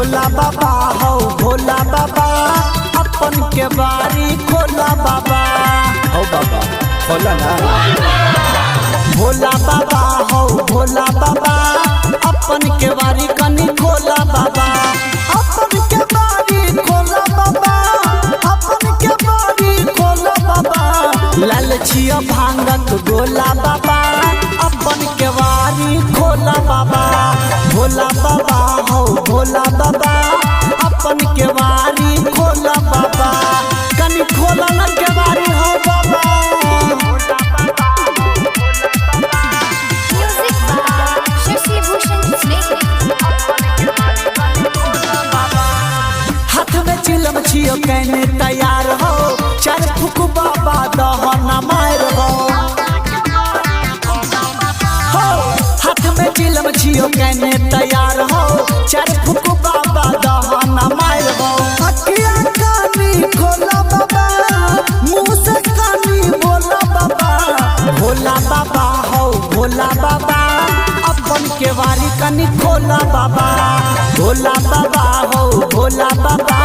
भोला बाबा हो भोला बाबा अपन के बारी खोला बाबा। हो बाबा खोला ना। भोला बाबा हो भोला बाबा अपन के बारी कनी खोला बाबा। अपन के बारी खोला बाबा, अपन के बारी खोला बाबा। लाल छिया भांगक गोला बाबा अपन के बारी खोला बाबा। भोला बाबा हो भोला बाबा अपन के बारी खोला बाबा। कनी खोला न के बारी हो बाबा। Music by Shashi Bhushan Snake. हाथ में चिलम छियो कहने तैयार हो, चार फुक बाबा दहना मार हो। हो हाथ में चिलम छियो कहने तैयार हो, चार फुक बाबा दहना मार हो। अखिया कानी खोला बाबा, मुँह से कानी बोला बाबा। भोला बाबा हो भोला बाबा अपन के वारी कनी खोला बाबा। भोला बाबा हो भोला बाबा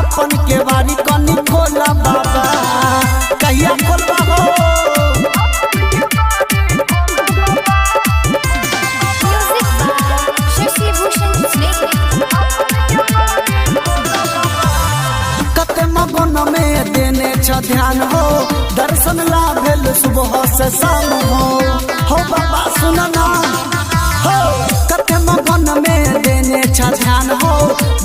अपन के वारी कनी खोला बाबा। कहिया खोलबा हो। Music by Shashi Bhushan Snake. कते मगन में देने छ ध्यान हो, दर्शन ला भेल सुबह से शाम हो। हो बाबा सुनना हो, कते मगन में देने छ ध्यान हो,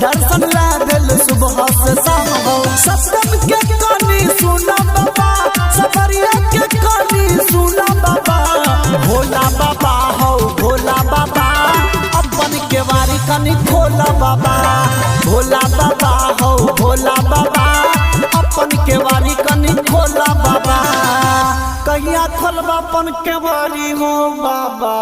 दर्शन ला भेल सुबह से शाम हो। सत्यम के कहानी सुना बाबा, सफरिया के कहानी सुना बाबा। भोला बाबा हो भोला बाबा अपन के वारी कनी खोला बाबा। भोला बाबा हो भोला बाबा अपन के वारी कनी खोला बाबा। कहिया खोलबा अपन के वारी हो बाबा।